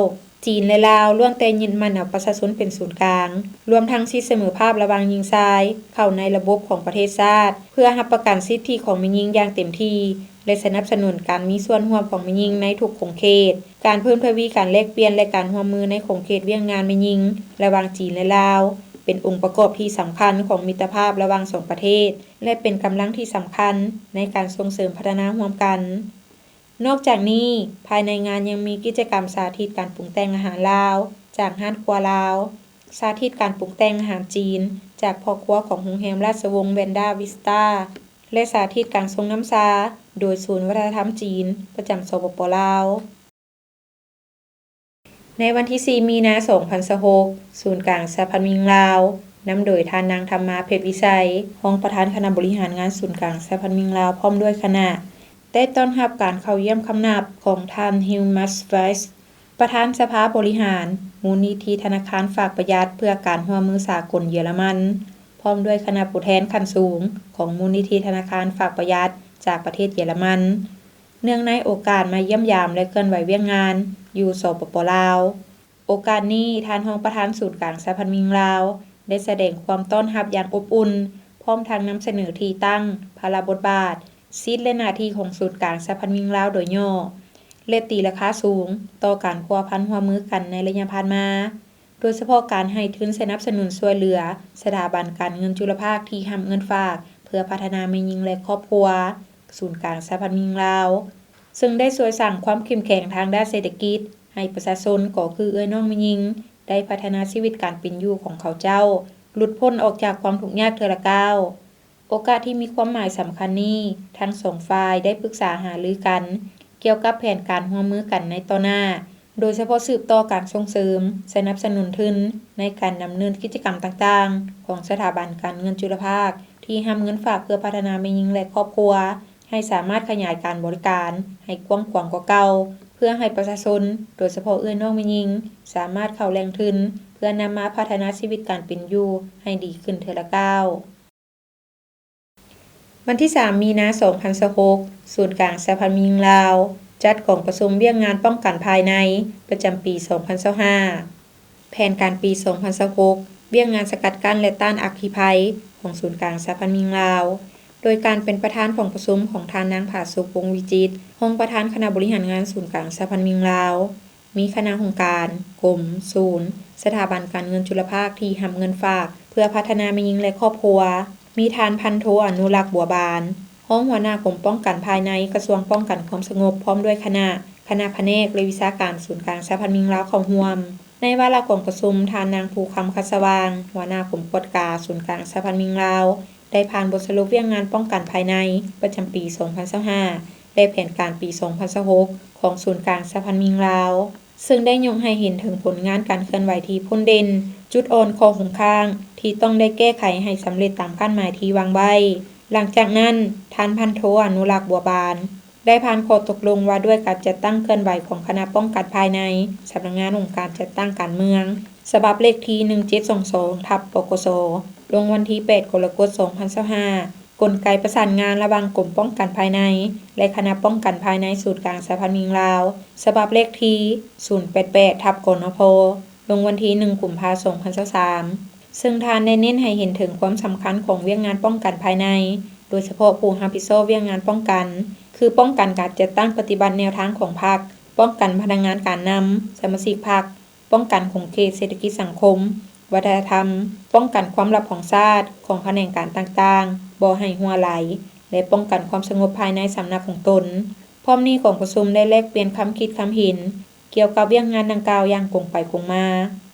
ຈີນ ແລະ ລາວ ລ້ວນແຕ່ຍຶດໝັ້ນເອົາປະຊາຊົນເປັນສູນກາງ, ລວມທັງສິດສະເໝີພາບລະຫວ່າງຍິງຊາຍ ເຂົ້າໃນລະບົບຂອງປະເທດຊາດ, ເພື່ອຮັບປະກັນສິດທິຂອງແມ່ຍິງຢ່າງເຕັມທີ່ ແລະ ສະໜັບສະໜູນການມີສ່ວນຮ່ວມຂອງແມ່ຍິງໃນທຸກຂົງເຂດ, ການເພີ່ມທະວີການແລກປ່ຽນ ແລະ ການຮ່ວມມືໃນຂົງເຂດວຽກງານແມ່ຍິງລະຫວ່າງຈີນ ແລະ ລາວ ເປັນອົງປະກອບທີ່ສຳຄັນຂອງມິດຕະພາບລະຫວ່າງສອງປະເທດ ແລະ ເປັນກຳລັງທີ່ສຳຄັນໃນການສົ່ງເສີມພັດທະນາຮ່ວມກັນ. ນອກຈາກນີ້, ພາຍໃນງານຍັງມີກິດຈະກຳສາທິດການປຸງແຕ່ງອາຫານລາວຈາກຮ້ານຄົວລາວ, ສາທິດການປຸງແຕ່ງອາຫານຈີນຈາກພໍ່ຄົວຂອງໂຮງແຮມລາຊະວົງແວນດາວິສຕາ ແລະ ສາທິດການຊົງນ້ຳຊາໂດຍສູນວັດທະນະທຳຈີນປະຈຳ ສປປ ລາວ. ໃນວັນທີສີ່ ມີນາ ສອງພັນຊາວຫົກ, ສູນກາງສະຫະພັນແມ່ຍິງລາວ ນຳໂດຍທ່ານນາງ ທຳມາ ເພັດວິໄຊ, ຮອງປະທານຄະນະບໍລິຫານງານສູນກາງສະຫະພັນແມ່ຍິງລາວ ພ້ອມດ້ວຍຄະນະ ໄດ້ຕ້ອນຮັບການເຂົ້າຢ້ຽມຄຳນັບຂອງທ່ານ Helmut Weiss, ປະທານສະພາບໍລິຫານມູນນິທິທະນາຄານຝາກປະຢັດເພື່ອການຮ່ວມມືສາກົນເຢຍລະມັນ, ພ້ອມດ້ວຍຄະນະຜູ້ແທນຂັ້ນສູງຂອງມູນນິທິທະນາຄານຝາກປະຢັດຈາກປະເທດເຢຍລະມັນ, ເນື່ອງໃນໂອກາດມາຢ້ຽມຢາມ ແລະ ເຄື່ອນໄຫວວຽກງານຢູ່ ສປປ ລາວ. ໂອກາດນີ້, ທ່ານຮອງປະທານສູນກາງສະຫະພັນແມ່ຍິງລາວ ໄດ້ສະແດງຄວາມຕ້ອນຮັບຢ່າງອົບອຸ່ນ, ພ້ອມທັງນຳສະເໜີທີ່ຕັ້ງ, ພາລະບົດບາດ, ສິດ ແລະ ໜ້າທີ່ຂອງສູນກາງສະຫະພັນແມ່ຍິງລາວໂດຍຫຍໍ້ ແລະ ຕີລາຄາສູງຕໍ່ການພົວພັນຮ່ວມມືກັນໃນໄລຍະຜ່ານມາ, ໂດຍສະເພາະການໃຫ້ທຶນສະໜັບສະໜູນຊ່ວຍເຫຼືອສະຖາບັນການເງິນຈຸລະພາກທີ່ຮັບເງິນຝາກເພື່ອພັດທະນາແມ່ຍິງ ແລະ ຄອບຄົວ ສູນກາງສະຫະພັນແມ່ຍິງລາວ, ເຊິ່ງໄດ້ຊ່ວຍສ້າງຄວາມເຂັ້ມແຂງທາງດ້ານເສດຖະກິດໃຫ້ປະຊາຊົນ ກໍຄືເອື້ອຍນ້ອງແມ່ຍິງ ໄດ້ພັດທະນາຊີວິດການເປັນຢູ່ຂອງເຂົາເຈົ້າ ຫຼຸດພົ້ນອອກຈາກຄວາມທຸກຍາກເທື່ອລະກ້າວ. ໂອກາດທີ່ມີຄວາມໝາຍສຳຄັນນີ້, ທັງສອງຝ່າຍໄດ້ປຶກສາຫາລືກັນກ່ຽວກັບແຜນການຮ່ວມມືກັນໃນຕໍ່ໜ້າ, ໂດຍສະເພາະສືບຕໍ່ການສົ່ງເສີມ, ສະໜັບສະໜູນທຶນໃນການດຳເນີນກິດຈະກຳຕ່າງໆຂອງສະຖາບັນການເງິນຈຸລະພາກທີ່ຮັບເງິນຝາກເພື່ອພັດທະນາແມ່ຍິງ ແລະ ຄອບຄົວ ໃຫ້ສາມາດຂະຫຍາຍການບໍລິການໃຫ້ກວ້າງຂວາງກວ່າເກົ່າ, ເພື່ອໃຫ້ປະຊາຊົນ, ໂດຍສະເພາະເອື້ອຍນ້ອງແມ່ຍິງ, ສາມາດເຂົ້າແຫຼ່ງທຶນເພື່ອນຳມາພັດທະນາຊີວິດການເປັນຢູ່ໃຫ້ດີຂຶ້ນເທື່ອລະກ້າວ. ວັນທີສາມ ມີນາ ສອງພັນຊາວຫົກ, ສູນກາງສະຫະພັນແມ່ຍິງລາວ ຈັດກອງປະຊຸມວຽກງານປ້ອງກັນພາຍໃນປະຈຳປີ ສອງພັນຊາວຫ້າ, ແຜນການປີ ສອງພັນຊາວຫົກ, ວຽກງານສະກັດກັ້ນ ແລະ ຕ້ານອັກຄີໄພຂອງສູນກາງສະຫະພັນແມ່ຍິງລາວ, ໂດຍການເປັນປະທານຂອງປະຊຸມຂອງທ່ານນາງ ຜາສຸກ ວົງວິຈິດ, ຮອງປະທານຄະນະບໍລິຫານງານສູນກາງສະຫະພັນແມ່ຍິງລາວ. ມີຄະນະຫ້ອງການ, ກົມ, ສູນ, ສະຖາບັນການເງິນຈຸລະພາກທີ່ຮັບເງິນຝາກເພື່ອພັດທະນາແມ່ຍິງ ແລະ ຄອບຄົວ, ມີທ່ານພັນໂທ ອະນຸລັກ ບົວບານ, ຮອງຫົວໜ້າກົມປ້ອງກັນພາຍໃນ ກະຊວງປ້ອງກັນຄວາມສະຫງົບ ພ້ອມດ້ວຍຄະນະ, ຄະນະພະແນກ ແລະ ວິຊາການສູນກາງສະຫະພັນແມ່ຍິງລາວເຂົ້າຮ່ວມ. ໃນວາລະກອງປະຊຸມ, ທ່ານນາງ ພູຄຳ ຄັດສະຫວ່າງ, ຫົວໜ້າກົມກວດກາສູນກາງສະຫະພັນແມ່ຍິງລາວ, ໄດ້ຜ່ານບົດສະຫຼຸບວຽກງານປ້ອງກັນພາຍໃນປະຈຳປີ ສອງພັນຊາວຫ້າ ແລະ ແຜນການປີ ສອງພັນຊາວຫົກ ຂອງສູນກາງສະຫະພັນແມ່ຍິງລາວ, ເຊິ່ງໄດ້ຍົກໃຫ້ເຫັນເຖິງຜົນງານການເຄື່ອນໄຫວທີ່ພົ້ນເດັ່ນ, ຈຸດອ່ອນ, ຂໍ້ຄົງຄ້າງທີ່ຕ້ອງໄດ້ແກ້ໄຂໃຫ້ສຳເລັດຕາມຄາດໝາຍທີ່ວາງໄວ້. ຫຼັງຈາກນັ້ນ, ທ່ານພັນໂທ ອະນຸລັກ ບົວບານ ໄດ້ຜ່ານຂໍ້ຕົກລົງວ່າດ້ວຍການຈັດຕັ້ງເຄື່ອນໄຫວຂອງຄະນະປ້ອງກັນພາຍໃນ ສຳນັກງານອົງການຈັດຕັ້ງການເມືອງ ສະບັບເລກທີ ໜຶ່ງເຈັດສອງສອງ ທັບ ປກສ ລົງວັນທີ ແປດ ກໍລະກົດ ສອງພັນຊາວຫ້າ, ກົນໄກປະສານງານລະຫວ່າງກົມປ້ອງກັນພາຍໃນ ແລະ ຄະນະປ້ອງກັນພາຍໃນສູນກາງສະຫະພັນແມ່ຍິງລາວ ສະບັບເລກທີ ສູນແປດແປດ ທັບ ກນພ ລົງວັນທີ ໜຶ່ງ ກຸມພາ ສອງພັນຊາວສາມ ເຊິ່ງທ່ານໄດ້ເນັ້ນໃຫ້ເຫັນເຖິງຄວາມສຳຄັນຂອງວຽກງານປ້ອງກັນພາຍໃນ, ໂດຍສະເພາະຜູ້ຮັບຜິດຊອບວຽກງານປ້ອງກັນ ຄືປ້ອງກັນການຈັດຕັ້ງປະຕິບັດແນວທາງຂອງພັກ, ປ້ອງກັນພະນັກງານການນຳ, ສະມາຊິກພັກ, ປ້ອງກັນຂົງເຂດເສດຖະກິດສັງຄົມ, ວັດທະນະທຳ, ປ້ອງກັນຄວາມລັບຂອງຊາດ, ຂອງຂະແໜງການຕ່າງໆ, ບໍ່ໃຫ້ຮົ່ວໄຫຼ ແລະ ປ້ອງກັນຄວາມສະຫງົບພາຍໃນສຳນັກຂອງຕົນ. ພ້ອມນີ້ກອງປະຊຸມໄດ້ແລກປ່ຽນຄຳຄິດຄຳເຫັນ ກ່ຽວກັບວຽກງານດັ່ງກ່າວຢ່າງກົງໄປກົງມາ.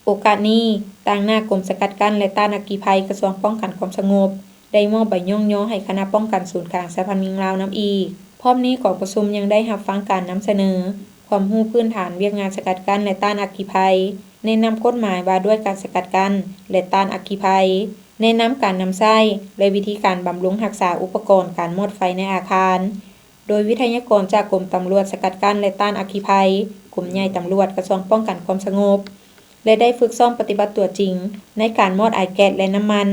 ໂອກາດນີ້, ຕາງໜ້າກົມສະກັດກັ້ນ ແລະ ຕ້ານອັກຄີໄພ ກະຊວງປ້ອງກັນຄວາມສະຫງົບ ໄດ້ມອບໃບຍ້ອງຍໍໃຫ້ຄະນະປ້ອງກັນສູນກາງສະຫະພັນແມ່ຍິງລາວນຳອີກ. ພ້ອມນີ້ກອງປະຊຸມຍັງໄດ້ຮັບຟັງການນຳສະເໜີຄວາມຮູ້ພື້ນຖານວຽກງານສະກັດກັ້ນ ແລະ ຕ້ານອັກຄີໄພ, ແນະນຳກົດໝາຍວ່າດ້ວຍການສະກັດກັ້ນ ແລະ ຕ້ານອັກຄີໄພ, ແນະນຳການນຳໃຊ້ ແລະ ວິທີການບຳລຸງຮັກສາອຸປະກອນການມອດໄຟໃນອາຄານ. ໂດຍວິທະຍາກອນຈາກກົມຕຳຫຼວດສະກັດກັ້ນ ແລະ ຕ້ານອັກຄີໄພ, ກົມໃຫຍ່ຕຳຫຼວດ, ກະຊວງປ້ອງກັນຄວາມສະຫງົບ ແລະ ໄດ້ຝຶກຊ້ອມປະຕິບັດຕົວຈິງໃນການມອດໄອແກັສ ແລະ ນ້ຳມັນ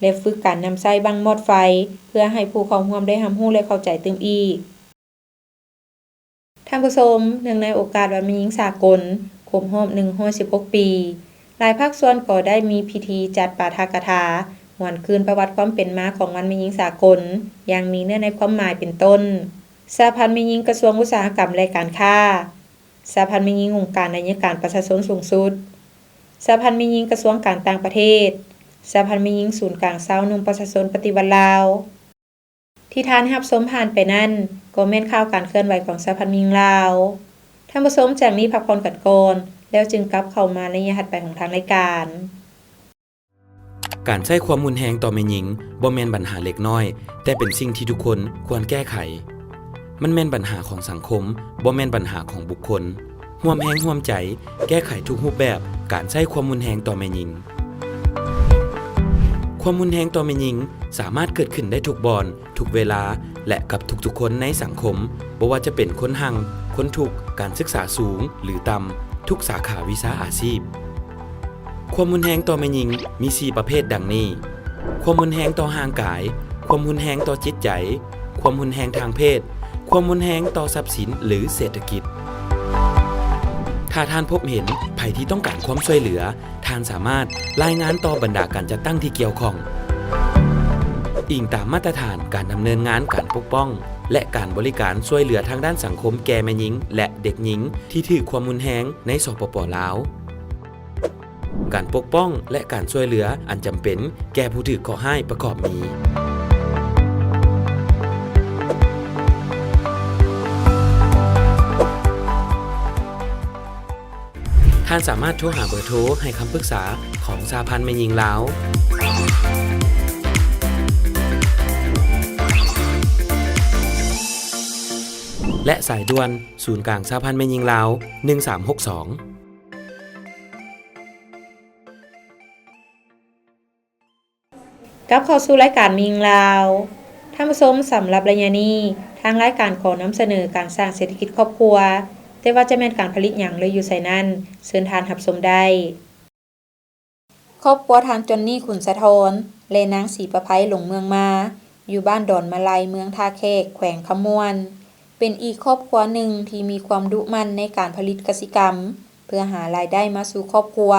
ແລະ ຝຶກການນຳໃຊ້ບັ້ງມອດໄຟ ເພື່ອໃຫ້ຜູ້ເຂົ້າຮ່ວມໄດ້ຮັບຮູ້ ແລະ ເຂົ້າໃຈຕື່ມອີກ. ທ່ານຜູ້ຊົມ, ເນື່ອງໃນໂອກາດວັນແມ່ຍິງສາກົນຄົບຮອບ ໜຶ່ງຮ້ອຍສິບຫົກ ປີ, ຫຼາຍພາກສ່ວນກໍໄດ້ມີພິທີຈັດປາຖະກະຖາຫວນຄືນປະຫວັດຄວາມເປັນມາຂອງວັນແມ່ຍິງສາກົນ ຢ່າງມີເນື້ອໃນຄວາມໝາຍເປັນຕົ້ນ ສະຫະພັນແມ່ຍິງກະຊວງອຸດສາຫະກຳ ແລະ ການຄ້າ, ສະຫະພັນແມ່ຍິງອົງການໄອຍະການປະຊາຊົນສູງສຸດ, ສະຫະພັນແມ່ຍິງກະຊວງການຕ່າງປະເທດ, ສະຫະພັນແມ່ຍິງສູນກາງຊາວໜຸ່ມປະຊາຊົນປະຕິວັດລາວ. ທີ່ທ່ານຮັບຊົມຜ່ານໄປນັ້ນ ກໍແມ່ນຂ່າວການເຄື່ອນໄຫວຂອງສະຫະພັນແມ່ຍິງລາວ. ທ່ານຜູ້ຊົມ, ຈາກນີ້ພັກຜ່ອນກັນກ່ອນ ແລ້ວຈຶ່ງກັບເຂົ້າມາໃນໄລຍະຖັດໄປຂອງທາງລາຍການ. ການໃຊ້ຄວາມຮຸນແຮງຕໍ່ແມ່ຍິງບໍ່ແມ່ນບັນຫາເລັກນ້ອຍ, ແຕ່ເປັນສິ່ງທີ່ທຸກຄົນຄວນແກ້ໄຂ. ມັນແມ່ນບັນຫາຂອງສັງຄົມ, ບໍ່ແມ່ນບັນຫາຂອງບຸກຄົນ. ຮ່ວມແຮງຮ່ວມໃຈແກ້ໄຂທຸກຮູບແບບການໃຊ້ຄວາມຮຸນແຮງຕໍ່ແມ່ຍິງ. ຄວາມຮຸນແຮງຕໍ່ແມ່ຍິງສາມາດເກີດຂຶ້ນໄດ້ທຸກບ່ອນ, ທຸກເວລາ ແລະ ກັບທຸກໆຄົນໃນສັງຄົມ, ບໍ່ວ່າຈະເປັນຄົນຮັ່ງ, ຄົນທຸກ, ການສຶກສາສູງ ຫຼື ຕ່ຳ, ທຸກສາຂາວິຊາອາຊີບ. ຄວາມຮຸນແຮງຕໍ່ແມ່ຍິງມີສີ່ປະເພດດັ່ງນີ້: ຄວາມຮຸນແຮງຕໍ່ຮ່າງກາຍ, ຄວາມຮຸນແຮງຕໍ່ຈິດໃຈ, ຄວາມຮຸນແຮງທາງເພດ, ຄວາມຮຸນແຮງຕໍ່ຊັບສິນ ຫຼື ເສດຖະກິດ. ຖ້າທ່ານພົບເຫັນໃຜທີ່ຕ້ອງການຄວາມຊ່ວຍເຫຼືອ, ທ່ານສາມາດລາຍງານຕໍ່ບັນດາການຈັດຕັ້ງທີ່ກ່ຽວຂ້ອງ. ອີງຕາມມາດຕະຖານການດຳເນີນງານການປົກປ້ອງ ແລະ ການບໍລິການຊ່ວຍເຫຼືອທາງດ້ານສັງຄົມແກ່ແມ່ຍິງ ແລະ ເດັກຍິງທີ່ຖືກຄວາມຮຸນແຮງໃນ ສປປ ລາວ. ການປົກປ້ອງ ແລະ ການຊ່ວຍເຫຼືອອັນຈຳເປັນແກ່ຜູ້ຖືກເຄາະຮ້າຍປະກອບມີ. ທ່ານສາມາດໂທຫາເບີໂທໃຫ້ຄຳປຶກສາຂອງສະຫະພັນແມ່ຍິງລາວ ແລະ ສາຍດ່ວນສູນກາງສະຫະພັນແມ່ຍິງລາວ ໜຶ່ງສາມຫົກສອງ. ກັບເຂົ້າສູ່ລາຍການແມ່ຍິງລາວ. ທ່ານຜູ້ຊົມ, ສຳລັບໄລຍະນີ້, ທາງລາຍການຂໍນຳສະເໜີການສ້າງເສດຖະກິດຄອບຄົວ, ແຕ່ວ່າຈະແມ່ນການຜະລິດຫຍັງ ຫຼື ຢູ່ໃສນັ້ນ, ເຊີນທ່ານຮັບຊົມໄດ້. ຄອບຄົວທ່ານ ຈອນນີ ຂຸນສະທ້ອນ ແລະ ນາງ ສີປະໄພ ຫຼົງເມືອງມາ ຢູ່ບ້ານດອນມະໄລ ເມືອງທ່າແຂກ ແຂວງຄຳມ່ວນ ເປັນອີກຄອບຄົວໜຶ່ງທີ່ມີຄວາມດຸໝັ່ນໃນການຜະລິດກະສິກຳ ເພື່ອຫາລາຍໄດ້ມາສູ່ຄອບຄົວ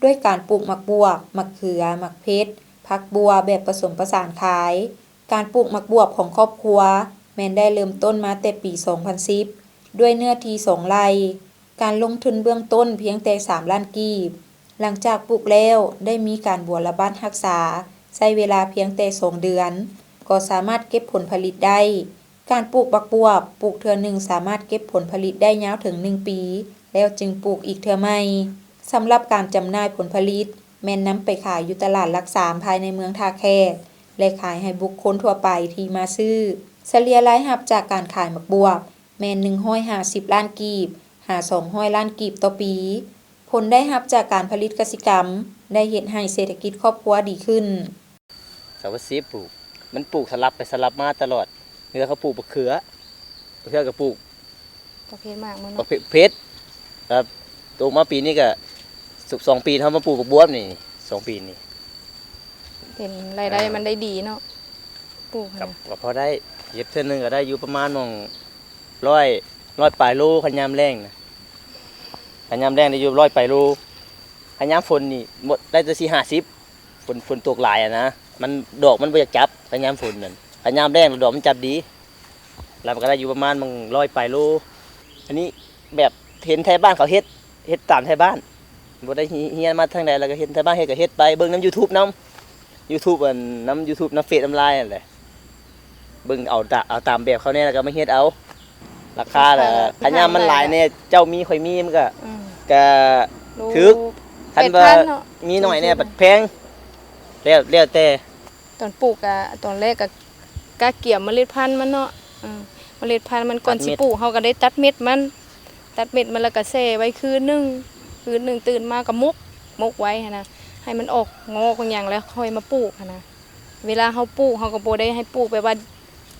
ດ້ວຍການປູກໝາກບວບ, ໝາກເຂືອ, ໝາກເພັດ, ຜັກບົ່ວແບບປະສົມປະສານຂາຍ. ການປູກໝາກບວບຂອງຄອບຄົວແມ່ນໄດ້ເລີ່ມຕົ້ນມາແຕ່ປີສອງພັນສິບ ດ້ວຍເນື້ອທີ່ສອງໄຮ່. ການລົງທຶນເບື້ອງຕົ້ນພຽງແຕ່ສາມລ້ານກີບ. ຫຼັງຈາກປູກແລ້ວໄດ້ມີການບົວລະບັດຮັກສາ ໃຊ້ເວລາພຽງແຕ່ສອງເດືອນ ກໍສາມາດເກັບຜົນຜະລິດໄດ້. ການປູກໝາກບວບ ປູກເທື່ອໜຶ່ງສາມາດເກັບຜົນຜະລິດໄດ້ຍາວເຖິງໜຶ່ງປີ ແລ້ວຈຶ່ງປູກອີກເທື່ອໃໝ່. ສຳລັບການຈຳໜ່າຍຜົນຜະລິດ ແມ່ນນຳໄປຂາຍຢູ່ຕະຫຼາດຫຼັກສາມພາຍໃນເມືອງທ່າແຂກ ແລະ ຂາຍໃຫ້ບຸກຄົນທົ່ວໄປທີ່ມາຊື້. ສະເລ່ຍລາຍຮັບຈາກການຂາຍໝາກບວບ ແມ່ນໜຶ່ງຮ້ອຍຫ້າສິບລ້ານກີບ ຫາສອງຮ້ອຍລ້ານກີບຕໍ່ປີ. ຜົນໄດ້ຮັບຈາກການຜະລິດກະສິກຳ ໄດ້ເຮັດໃຫ້ເສດຖະກິດຄອບຄົວດີຂຶ້ນ. ສາມສິບ ປູກ ມັນປູກສະຫຼັບໄປສະຫຼັບມາຕະຫຼອດ. ເທື່ອເຂົາປູກບັກເຂືອ ບາງເທື່ອກໍປູກ ປະເພດໝາກມັນ ປະ ເນາະ ເພດ ເພດ ແລ້ວໂຕມາປີນີ້ກໍ ສ- ສອງປີເຮົາມາປູກບັກບວບນີ້ ສອງປີນີ້ ເຫັນລາຍໄດ້ ເອີ ມັນໄດ້ດີເນາະ ປູກ ກໍ ນະ ກໍພໍໄດ້ ເກັບເທື່ອໜຶ່ງກໍໄດ້ຢູ່ປະມານໝ່ອງ ຮ້ອຍ ຮ້ອຍປາຍໂລ ຄັນຍາມແລ້ງນະ ຄັນຍາມແລ້ງໄດ້ຢູ່ຮ້ອຍປາຍໂລ ຄັນຍາມຝົນນີ້ໝົດໄດ້ແຕ່ສີ່ຫ້າສິບ ຝົນ ຝົນຕົກຫຼາຍຫັ້ນນະ ມັນ ດອກມັນບໍ່ຢາກຈັບ ຄັນຍາມຝົນນັ້ນ ຄັນຍາມແລ້ງດອກມັນຈັບດີ ແລ້ວມັນກໍໄດ້ຢູ່ປະມານໝ່ອງຮ້ອຍປາຍໂລ. ອັນນີ້ແບບເຫັນໄທບ້ານເຂົາເຮັດ ເຮັດຕາມໄທບ້ານ ບໍ່ໄດ້ຮ- ຮຽນມາທາງໃດ ແລ້ວກໍເຫັນໄທບ້ານເຮັດກໍເຮັດໄປ ເບິ່ງນຳຢູທູບນຳ ຢູທູບ ອັນ ນຳຢູທູບ ນຳເຟສ ນຳລາຍຫັ້ນແຫຼະ ເບິ່ງເອົາຕາ ເອົາຕາມແບບເຂົາແດ່ ແລ້ວກໍມາເຮັດເອົາ ລາຄາລະ ລາຄາ ຄັນຍາມມັນຫຼາຍແດ່ ເຈົ້າມີຂ້ອຍມີ ມັນກໍ ອືມ ກໍຖືກ ຄັນວ່າ ແປດພັນເນາະ ມີໜ້ອຍແດ່ ແບບແພງ ແລ້ວ ແລ້ວແຕ່. ຕອນປູກກະ ຕອນແລກກະ ກະກຽມເມລັດພັນມັນເນາະ ເອີ ເມລັດພັນມັນ ກ່ອນຊິປູກ ເຮົາກໍໄດ້ຕັດເມັດມັນ ຕັດເມັດມັນ ແລ້ວກໍແຊ່ໄວ້ຄືນໜຶ່ງ ຄືນໜຶ່ງ ຕື່ນມາກໍໝົກ ໝົກໄວ້ຫັ້ນນະ ໃຫ້ມັນອອກງອກອອກຫຍັງ ແລ້ວຄ່ອຍມາປູກຫັ້ນນະ. ເວລາເຮົາປູກ ເຮົາກໍບໍ່ໄດ້ໃຫ້ປູກແບບວ່າ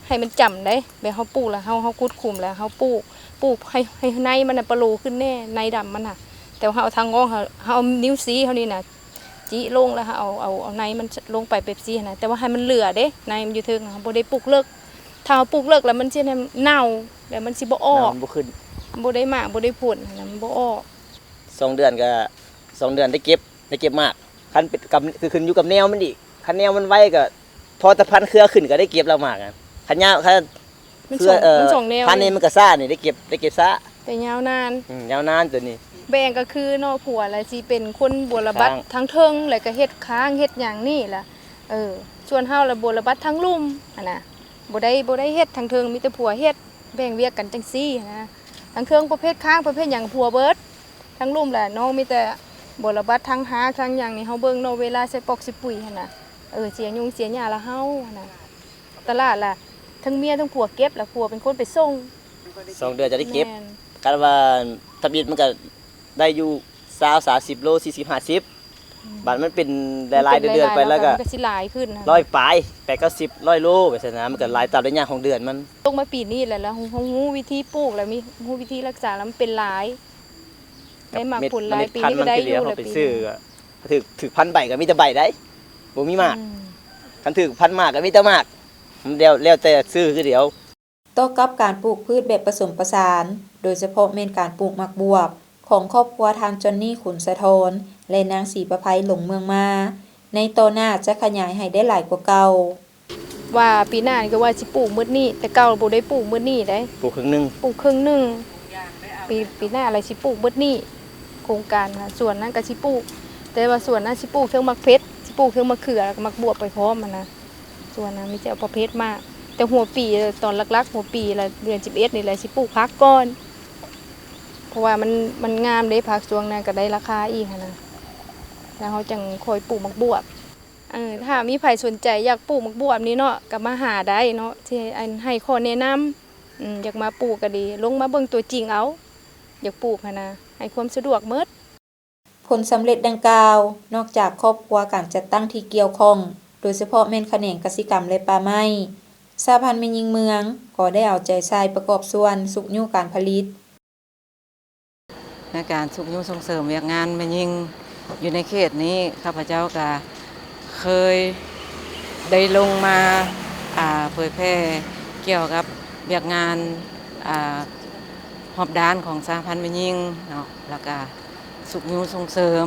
ໃຫ້ມັນຈຳໃດ ແບບເຮົາປູກແລ້ວ ເຮົາ ເຮົາຂຸດຂຸມແລ້ວ ເຮົາປູກ ປູກໃຫ້ ໃຫ້ໃນມັນນະປະໂລຂຶ້ນແດ່ ໃນດຳມັນນະ ແຕ່ວ່າເຮົາເອົາທາງງອກ ເຮົາ ເຮົາເອົານິ້ວຊີ້ເຮົານີ້ນະ ຈິລົງ ແລ້ວເຮົາເອົາ ເອົາ ເອົາໃນມັນລົງໄປແບບຊີ້ຫັ້ນນະ ແຕ່ວ່າໃຫ້ມັນເຫຼືອເດ້ ໃນມັນຢູ່ເທິງ ເຮົາບໍ່ໄດ້ປູກເລິກ ຖ້າເຮົາປູກເລິກແລ້ວມັນຊິເນົ່າ ແລ້ວມັນຊິບໍ່ອອກ ມັນບໍ່ຂຶ້ນ ບໍ່ໄດ້ໝາກ ບໍ່ໄດ້ຜົນຫັ້ນນະ ມັນບໍ່ອອກ. ສອງເດືອນກໍ ສອງເດືອນໄດ້ເກັບ ໄດ້ເກັບໝາກ ຄັນເປັນກັບ ຄືຂຶ້ນຢູ່ກັບແນວມັນອີກ ຄັນແນວມັນໄວກໍພໍແຕ່ພັນເຄືອຂຶ້ນກໍໄດ້ເກັບແລ້ວໝາກ ຄັນຍາວ ຄັນ ມັນ ເຄືອ ສອງ ເອີ ມັນສອງແນວ ພັນນີ້ມັນກໍຊ້ານີ້ ໄດ້ເກັບ ໄດ້ເກັບຊ້າ ແຕ່ຍາວນານ ອືມ ຍາວນານໂຕນີ້. ແບ່ງກໍຄືເນາະ ຜົວລະຊິເປັນຄົນບົວລະບັດ ຂ້າງ ທາງເທິງ ແລ້ວກໍເຮັດຄ້າງເຮັດຫຍັງນີ້ລະ ເອີ ສ່ວນເຮົາລະບົວລະບັດທາງລຸ່ມຫັ້ນນະ ບໍ່ໄດ້ ບໍ່ໄດ້ເຮັດທາງເທິງ ມີແຕ່ຜົວເຮັດ ແບ່ງວຽກກັນຈັ່ງຊີ້ຫັ້ນນະ ທາງເທິງປະເພດຄ້າງປະເພດຫຍັງຜົວເບິດ ທາງລຸ່ມລະນ້ອງມີແຕ່ບົວລະບັດ ທາງຮາກທາງຫຍັງນີ້ເຮົາເບິ່ງເນາະ ເວລາໃສ່ປອກໃສ່ປຸຍຫັ້ນນະ ເອີ ເສຍຫຍ້ງເສຍຫຍ້າລະເຮົາຫັ້ນນະ. ຕະຫຼາດລະ ທັງເມຍທັງຜົວເກັບ ລະຜົວເປັນຄົນໄປສົ່ງ. ສອງເດືອນຈະໄດ້ເກັບ ແມ່ນ ຄັນວ່າທຳອິດມັນກະໄດ້ຢູ່ຊາວ ສາມສິບໂລ ສີ່ສິບ ຫ້າສິບ ອືມ ບາດມັນເປັນຫຼາຍໆ ເດືອນໆ ໄປແລ້ວກະ ມັນກະຊິຫຼາຍຂຶ້ນຫັ້ນ ຮ້ອຍປາຍ ແປດ ເກົ້າສິບ ຮ້ອຍໂລ ໄປຊັ້ນນະ ມັນກະຫຼາຍຕາມໄລຍະຂອງເດືອນມັນ. ຕົກມາປີນີ້ແຫຼະ ລະຮູ້ ຮູ້ວິທີປູກ ລະມີ ຮູ້ວິທີຮັກສາ ລະມັນເປັນຫຼາຍ ໄດ້ໝາກຜົນຫຼາຍ ປີນີ້ກະໄດ້ຢູ່ລະ ປີນີ້ ຖືກ ຖືກພັນໃບກໍມີແຕ່ໃບໃດ ບໍ່ມີໝາກ ອືມ ຄັນຖືກພັນໝາກກໍມີແຕ່ໝາກ ແລ້ວ ແລ້ວແຕ່ຊື້ຄືດຽວ. ຕໍ່ກັບການປູກພືດແບບປະສົມປະສານ ໂດຍສະເພາະແມ່ນການປູກໝາກບວບ ຂອງຄອບຄົວທ່ານ ຈອນນີ ຂຸນສະທ້ອນ ແລະ ນາງ ສີປະໄພ ຫຼົງເມືອງມາ ໃນຕໍ່ໜ້າຈະຂະຫຍາຍໃຫ້ໄດ້ຫຼາຍກວ່າເກົ່າ. ວ່າປີໜ້ານີ້ກໍວ່າຊິປູກໝົດນີ້ ແຕ່ເກົ່າບໍ່ໄດ້ປູກໝົດນີ້ເດ້ ປູກເຄິ່ງໜຶ່ງ ປູກເຄິ່ງໜຶ່ງ ປີ ປີໜ້າລະຊິປູກໝົດນີ້ ໂຄງການນະ ສວນນັ້ນກໍຊິປູກ ແຕ່ວ່າສວນນັ້ນຊິປູກເທິງໝາກເຜັດ ຊິປູກເທິງໝາກເຂືອ ແລ້ວກໍໝາກບວບໄປພ້ອມຫັ້ນນະ ສວນນະມີແຕ່ເອົາປະເພດໝາກ ແຕ່ຫົວປີ ຕອນຫຼັກໆ ຫົວປີລະເດືອນສິບເອັດນີ້ແຫຼະຊິປູກຜັກກ່ອນ ເພາະວ່າມັນ ມັນງາມເດ້ ຜັກຊ່ວງນັ້ນກໍໄດ້ລາຄາອີກຫັ້ນນະ ແລ້ວເຮົາຈັ່ງຄ່ອຍປູກໝາກບວບ. ເອີ ຖ້າມີໃຜສົນໃຈຢາກປູກໝາກບວບນີ້ເນາະ ກໍມາຫາໄດ້ເນາະ ທີ່ ອັນ ໃຫ້ຂໍ້ແນະນຳ ອືມ ຢາກມາປູກກໍດີ ລົງມາເບິ່ງຕົວຈິງເອົາ ຢາກປູກຫັ້ນນະ ໃຫ້ຄວາມສະດວກໝົດ. ຜົນສຳເລັດດັ່ງກ່າວ ນອກຈາກຂອບຄົວການຈັດຕັ້ງທີ່ກ່ຽວຂ້ອງ ໂດຍສະເພາະແມ່ນຂະແໜງກະສິກຳ ແລະ ປ່າໄມ້, ສະຫະພັນແມ່ຍິງເມືອງກໍໄດ້ເອົາໃຈໃສ່ປະກອບສ່ວນຊຸກຍູ້ການຜະລິດ. ໃນການຊຸກຍູ້ສົ່ງເສີມວຽກງານແມ່ຍິງຢູ່ໃນເຂດນີ້ ຂ້າພະເຈົ້າກະເຄີຍໄດ້ລົງມາ ອ່າ ເຜີຍແຜ່ກ່ຽວກັບວຽກງານ ອ່າ ຮອບດ້ານຂອງສະຫະພັນແມ່ຍິງເນາະ ແລ້ວກະຊຸກຍູ້ສົ່ງເສີມ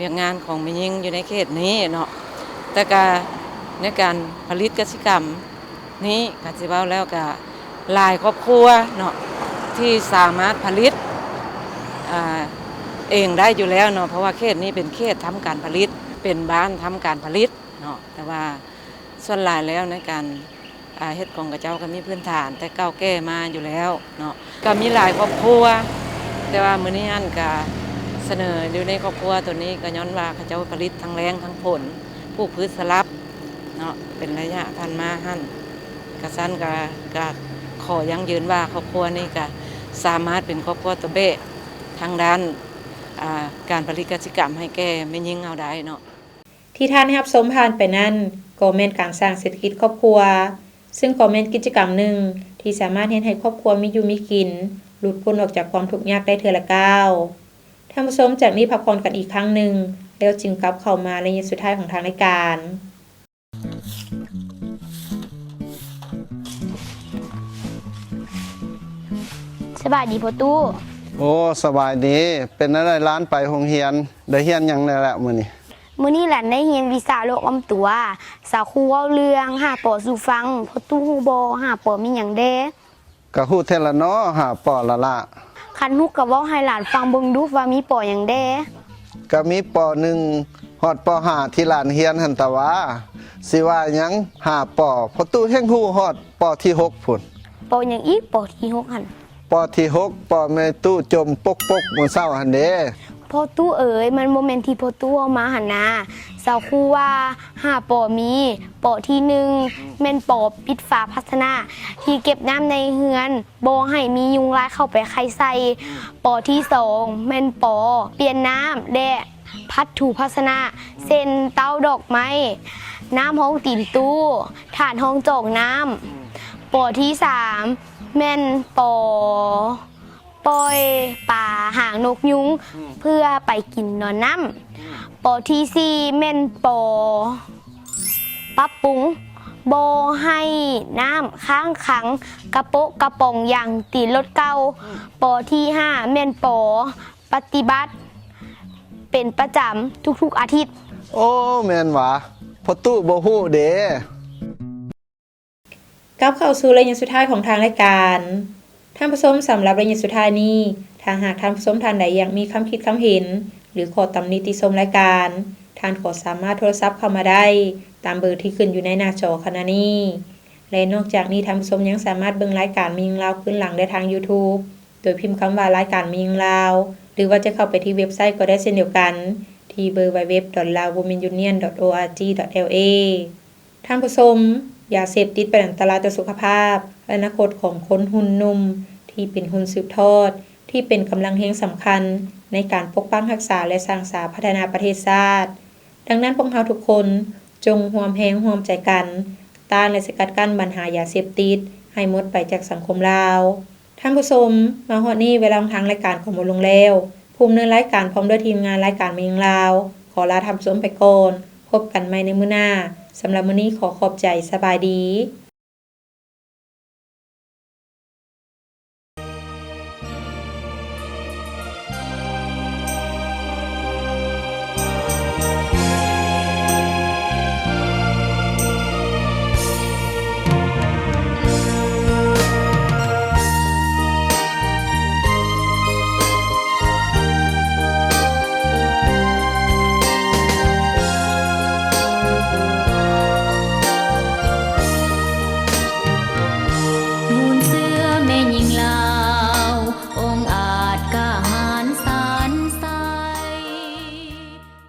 ວຽກງານຂອງແມ່ຍິງຢູ່ໃນເຂດນີ້ເນາະ ແຕ່ກະໃນການຜະລິດກະສິກຳ ນີ້ ກະຊິເວົ້າແລ້ວກະຫຼາຍຄອບຄົວເນາະ ທີ່ສາມາດຜະລິດ ອ່າ ເອງໄດ້ຢູ່ແລ້ວເນາະ ເພາະວ່າເຂດນີ້ເປັນເຂດທຳການຜະລິດ ເປັນບ້ານທຳການຜະລິດເນາະ ແຕ່ວ່າສ່ວນຫຼາຍແລ້ວໃນການ ອ່າ ເຮັດຂອງເຂົາເຈົ້າກະມີພື້ນຖານແຕ່ເກົ່າແກ່ມາຢູ່ແລ້ວເນາະ ກະມີຫຼາຍຄອບຄົວ ແຕ່ວ່າມື້ນີ້ຫັ້ນກະສະເໜີຢູ່ໃນຄອບຄົວໂຕນີ້ ກະຍ້ອນວ່າເຂົາເຈົ້າຜະລິດທັງແລ້ງທັງຝົນ ປູກພືດສະຫຼັບ ເນາະ ເປັນໄລຍະຜ່ານມາຫັ້ນ ກະຊັ້ນກະ ກະຂໍຢັ້ງຢືນວ່າຄອບຄົວນີ້ກະສາມາດເປັນຄອບຄົວຕົວແບກທາງດ້ານ ອ່າ ການຜະລິດກະສິກຳໃຫ້ແກ່ແມ່ຍິງເຮົາໄດ້ເນາະ. ທີ່ທ່ານຮັບຊົມຜ່ານໄປນັ້ນ ກໍແມ່ນການສ້າງເສດຖະກິດຄອບຄົວ, ຊຶ່ງກໍແມ່ນກິດຈະກຳໜຶ່ງທີ່ສາມາດເຮັດໃຫ້ຄອບຄົວມີຢູ່ມີກິນ, ຫຼຸດພົ້ນອອກຈາກຄວາມທຸກຍາກໄດ້ເທື່ອລະກ້າວ. ທ່ານຜູ້ຊົມ, ຈາກນີ້ພັກຜ່ອນກັນອີກຄັ້ງໜຶ່ງ, ແລ້ວຈຶ່ງກັບເຂົ້າມາໃນໄລຍະສຸດທ້າຍຂອງທາງລາຍການ. ສະບາຍດີພໍ່ຕູ້. ໂອ້ ສະບາຍດີ. ເປັນແນວໃດຫຼານໄປໂຮງຮຽນ? ໄດ້ຮຽນຫຍັງແດ່ລະມື້ນີ້? ມື້ນີ້ຫຼານໄດ້ຮຽນວິຊາໂລກອ້ອມຕົວ, ສາວຄູເວົ້າເລື່ອງຫ້າປໍສູ່ຟັງ. ພໍ່ຕູ້ຮູ້ບໍ່ ຫ້າປໍມີຫຍັງແດ່? ກະຮູ້ແທ້ລະເນາະ ຫ້າປໍລະລະ. ຄັນຮູ້ກະເວົ້າໃຫ້ຫຼານຟັງເບິ່ງດູວ່າມີປໍຫຍັງແດ່? ກະມີປໍໜຶ່ງຮອດປໍຫ້າທີ່ຫຼານຮຽນຫັ້ນຕາຫວາ. ຊິວ່າຫຍັງ ຫ້າປໍ ພໍ່ຕູ້ແຮ່ງຮູ້ຮອດປໍທີຫົກພຸ້ນ. ປໍຫຍັງອີກ ປໍທີຫົກຫັ້ນ? ປໍທີຫົກ ປໍແມ່ຕູ້ຈົ່ມປົກໆ ມື້ເຊົ້າຫັ້ນເດ. ພໍ່ຕູ້ເອີຍ ມັນບໍ່ແມ່ນທີ່ພໍ່ຕູ້ເວົ້າມາຫັ້ນນາ. ສາວຄູວ່າຫ້າປໍມີ, ປໍທີໜຶ່ງ ແມ່ນປໍປິດຝາພາຊະນະທີ່ເກັບນ້ຳໃນເຮືອນ ບໍ່ໃຫ້ມີຍຸງລາຍເຂົ້າໄປໄຂ່ໃສ່. ປໍທີສອງ ແມ່ນປໍປ່ຽນນ້ຳ ແລະ ພັດຖູພາຊະນະ ເຊັ່ນ ເຕົ້າດອກໄມ້, ນ້ຳຮອງຕີນຕູ້, ຖາດຮອງຈອກນ້ຳ. ປໍທີສາມ ແມ່ນປໍ ປ່ອຍປາຫາງນົກຍຸງ ອືມ ເພື່ອໄປກິນນອນນ້ຳ. ອືມ ປໍທີສີ່ແມ່ນປໍປັບປຸງ ບໍ່ໃຫ້ນ້ຳຄ້າງຂັງກະໂປະກະປ໋ອງຢາງຕີນລົດເກົ່າ. ອືມ ປໍທີຫ້າແມ່ນປໍປະຕິບັດເປັນປະຈຳທຸກໆອາທິດ. ໂອ້ ແມ່ນຫວາ ພໍ່ຕູ້ບໍ່ຮູ້ເດ. ກັບເຂົ້າສູ່ໄລຍະສຸດທ້າຍຂອງທາງລາຍການ. ທ່ານຜູ້ຊົມ, ສຳລັບໄລຍະສຸດທ້າຍນີ້, ຖ້າຫາກທ່ານຜູ້ຊົມທ່ານໃດຢາກມີຄຳຄິດຄຳເຫັນ ຫຼື ຂໍ້ຕຳໜິຕິຊົມລາຍການ, ທ່ານກໍສາມາດໂທລະສັບເຂົ້າມາໄດ້ຕາມເບີທີ່ຂຶ້ນຢູ່ໃນໜ້າຈໍຂະນະນີ້. ແລະ ນອກຈາກນີ້, ທ່ານຜູ້ຊົມຍັງສາມາດເບິ່ງລາຍການແມ່ຍິງລາວຄືນຫຼັງໄດ້ທາງ YouTube ໂດຍພິມຄຳວ່າ ລາຍການແມ່ຍິງລາວ ຫຼືວ່າຈະເຂົ້າໄປທີ່ເວັບໄຊກໍໄດ້ເຊັ່ນດຽວກັນ ທີ່ www.laowomenunion.org.la. ທ່ານຜູ້ຊົມ, ຢາເສບຕິດເປັນອັນຕະລາຍຕໍ່ສຸຂະພາບ ແລະ ອະນາຄົດຂອງຄົນຮຸ່ນໜຸ່ມ ທີ່ເປັນຮຸ່ນສືບທອດ ທີ່ເປັນກຳລັງແຮງສຳຄັນໃນການປົກປັກຮັກສາ ແລະ ສ້າງສາພັດທະນາປະເທດຊາດ. ດັ່ງນັ້ນ, ພວກເຮົາທຸກຄົນຈົ່ງຮ່ວມແຮງຮ່ວມໃຈກັນ ຕ້ານ ແລະ ສະກັດກັ້ນບັນຫາຢາເສບຕິດໃຫ້ໝົດໄປຈາກສັງຄົມລາວ. ທ່ານຜູ້ຊົມ, ມາຮອດນີ້ເວລາຂອງທາງລາຍການກໍໝົດລົງແລ້ວ. ຜູ້ດຳເນີນລາຍການພ້ອມດ້ວຍທີມງານລາຍການແມ່ຍິງລາວ ຂໍລາທ່ານຜູ້ຊົມໄປກ່ອນ. ພົບກັນໃໝ່ໃນມື້ໜ້າ. ສຳລັບມື້ນີ້ຂໍຂອບໃຈ. ສະບາຍດີ.